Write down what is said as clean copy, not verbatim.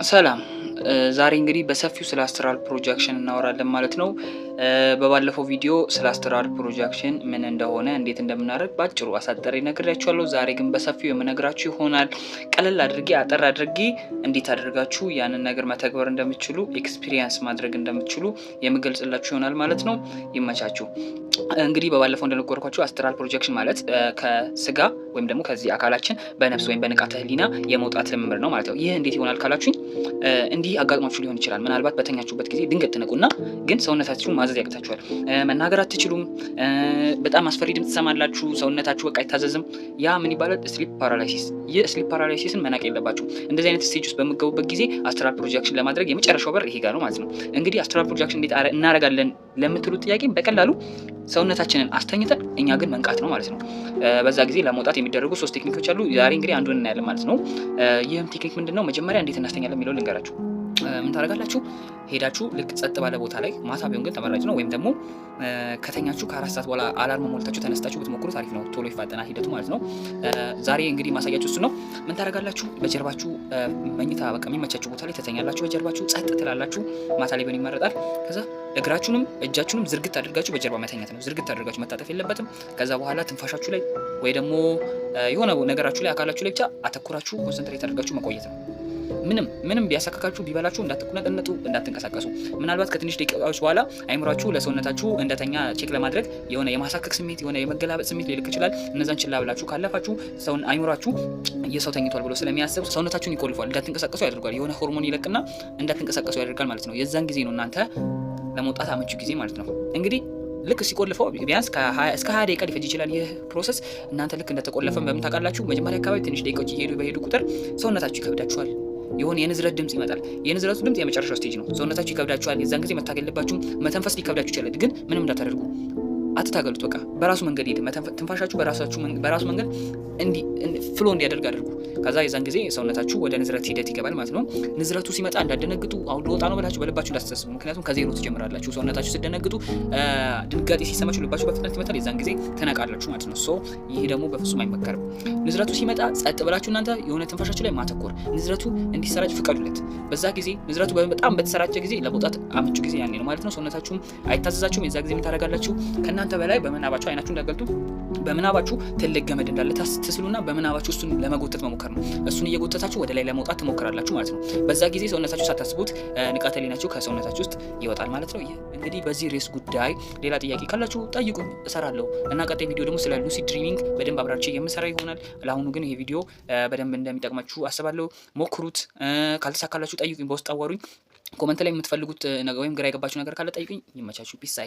ሰላም፣ ዛሬ እንግዲህ በሰፊው ስለ astral projection እናወራለን ማለት ነው። በባለፈው ቪዲዮ ስለ astral projection ምን እንደሆነ፣ እንዴት እንደምናደርግ ባጭሩ አሳጥሬ ነግሬያችኋለሁ። ዛሬ ግን በሰፊው የምነግራችሁ ይሆናል። ቀለል አድርጌ፣ አጠር አድርጌ እንዴት አድርጋችሁ ያንን ነገር መተግበር እንደምትችሉ፣ experience ማድረግ እንደምትችሉ የምገልጽላችሁ ይሆናል ማለት ነው። ይመቻችሁ። እንግዲህ በባለፈው እንደነገርኳችሁ astral projection ማለት ከስጋ ወይም ደግሞ ከዚህ አካላችን በነፍስ ወይም በንቃተ ህሊና የመውጣት ልምምድ ነው ማለት ነው። ይህ እንዴት ይሆናል ካላችሁኝ፣ እንዲህ አጋጥሟችሁ ሊሆን ይችላል። ምናልባት በተኛችሁበት ጊዜ ድንገት ትነቁና ግን ሰውነታችሁን ማዘዝ ያቅታችኋል። መናገር አትችሉም። በጣም አስፈሪ ድምፅ ትሰማላችሁ። ሰውነታችሁ በቃ አይታዘዝም። ያ ምን ይባላል? Sleep paralysis። ይህ sleep paralysis ን መናቅ የለባችሁም። እንደዚህ አይነት stage ውስጥ በምትገቡበት ጊዜ astral projection ለማድረግ የመጨረሻው በር ይሄ ጋር ነው ማለት ነው። እንግዲህ astral projection እንዴት እናደርጋለን ለምትሉት ጥያቄ በቀላሉ ሰውነታችንን አስተኝተን እኛ ግን መንቃት ነው ማለት ነው። በዛ ጊዜ ለመውጣት የሚደረጉ ሶስት ቴክኒኮች አሉ። ዛሬ እንግዲህ አንዱን እናያለን ማለት ነው። ይህም ቴክኒክ ምንድን ነው? መጀመሪያ እንዴት እናስተኛለን የሚለውን ልንገራችሁ። ምን ታደርጋላችሁ? ሄዳችሁ ልክ ጸጥ ባለ ቦታ ላይ፣ ማታ ቢሆን ግን ተመራጭ ነው። ወይም ደግሞ ከተኛችሁ ከ4 ሰዓት በኋላ alarm ሞልታችሁ ተነስታችሁ ብትሞክሩት አሪፍ ነው። ቶሎ ይፋጠናል ሂደቱ ማለት ነው። ዛሬ እንግዲህ ማሳያችሁ እሱ ነው። ምን ታደርጋላችሁ? በጀርባችሁ መኝታ በቃ የሚመቻችሁ ቦታ ላይ ትተኛላችሁ። በጀርባችሁ ጸጥ ትላላችሁ። ማታ ላይ ቢሆን ይመረጣል። ከዛ እግራችሁንም እጃችሁንም ዝርግት አድርጋችሁ በጀርባ መተኛት ነው። ዝርግት አድርጋችሁ፣ መታጠፍ የለበትም። ከዛ በኋላ ትንፋሻችሁ ላይ ወይ ደግሞ የሆነ ነገራችሁ ላይ፣ አካላችሁ ላይ ብቻ አተኩራችሁ concentrate አድርጋችሁ መቆየት ነው። ምንም ምንም ቢያሳክካችሁ፣ ቢበላችሁ እንዳትቁነጠነጡ፣ እንዳትንቀሳቀሱ። ምናልባት ከትንሽ ደቂቃዎች በኋላ አይምሯችሁ ለሰውነታችሁ እንደተኛ check ለማድረግ የሆነ የማሳከክ ስሜት፣ የሆነ የመገላበጥ ስሜት ሊልክ ይችላል። እነዛን ችላ ብላችሁ ካለፋችሁ ሰውን አይምሯችሁ የሰው ተኝቷል ብሎ ስለሚያስብ ሰውነታችሁን ይቆልፏል፣ እንዳትንቀሳቀሱ ያደርጋል። የሆነ ሆርሞን ይለቅና እንዳትንቀሳቀሱ ያደርጋል ማለት ነው። የዛን ጊዜ ነው እናንተ ለመውጣት አመቹ ጊዜ ማለት ነው። እንግዲህ ልክ ሲቆልፈው ቢያንስ እስከ 20 ደቂቃ ሊፈጅ ይችላል ይህ process። እናንተ ልክ እንደተቆለፈ በምን ታውቃላችሁ? መጀመሪያ አካባቢ ትንሽ ደቂቃዎች እየሄዱ በሄዱ ቁጥር ሰውነታችሁ ይከብዳችኋል። የሆነ የንዝረት ድምጽ ይመጣል። የንዝረቱ ድምጽ የመጨረሻው stage ነው። ሰውነታችሁ ይከብዳችኋል። የዛን ጊዜ መታገል የለባችሁም። መተንፈስ ሊከብዳችሁ ይችላል፣ ግን ምንም እንዳታደርጉ፣ አትታገሉት። በቃ በራሱ መንገድ ሄድ። ትንፋሻችሁ በራሱ መንገድ flow እንዲያደርግ አድርጉ። ከዛ የዛን ጊዜ ሰውነታችሁ ወደ ንዝረት ሂደት ይገባል ማለት ነው። ንዝረቱ ሲመጣ እንዳትደነግጡ፣ አሁን ልወጣ ነው ብላችሁ በልባችሁ እንዳታስቡ። ምክንያቱም ከዜሮ ትጀምራላችሁ። ሰውነታችሁ ስትደነግጡ፣ ድንጋጤ ሲሰማችሁ ልባችሁ በፍጥነት ይመታል። የዛን ጊዜ ትነቃላችሁ ማለት ነው። So ይሄ ደግሞ በፍጹም አይመከርም። ንዝረቱ ሲመጣ ጸጥ ብላችሁ እናንተ የሆነ ትንፋሻችሁ ላይ ማተኮር፣ ንዝረቱ እንዲሰራጭ ፍቀዱለት። በዛ ጊዜ ንዝረቱ በጣም በተሰራጨ ጊዜ ለመውጣት አመቹ ጊዜ ያኔ ነው ማለት ነው። ሰውነታችሁም አይታዘዛችሁም። የዛ ጊዜ ምን ታደርጋላችሁ? ከእናንተ በላይ በምናባችሁ፣ አይናችሁ እንዳትገልጡ፣ በምናባችሁ ትልቅ ገመድ እንዳለ ትስሉና በምናባችሁ እሱን ለመጎተት መሞከር ነው። እሱን እየጎተታችሁ ወደ ላይ ለመውጣት ትሞክራላችሁ ማለት ነው። በዛ ጊዜ ሰውነታችሁ ሳታስቡት ንቃተ ህሊናችሁ ከሰውነታችሁ ውስጥ ይወጣል ማለት ነው። እንግዲህ በዚህ ርዕስ ጉዳይ ሌላ ጥያቄ ካላችሁ ጠይቁኝ፣ እሰራለሁ እና ቀጣይ ቪዲዮ ደግሞ ስለ lucid dreaming በደንብ አብራርቼ የምሰራ ይሆናል። ለአሁኑ ግን ይሄ ቪዲዮ በደንብ እንደሚጠቅማችሁ አስባለሁ። ሞክሩት። ካልተሳካላችሁ ጠይቁኝ፣ በውስጥ አዋሩኝ። Comment ላይ የምትፈልጉት ወይም ግራ የገባችሁ ነገር ካለ ጠይቁኝ። ይመቻችሁ። Peace።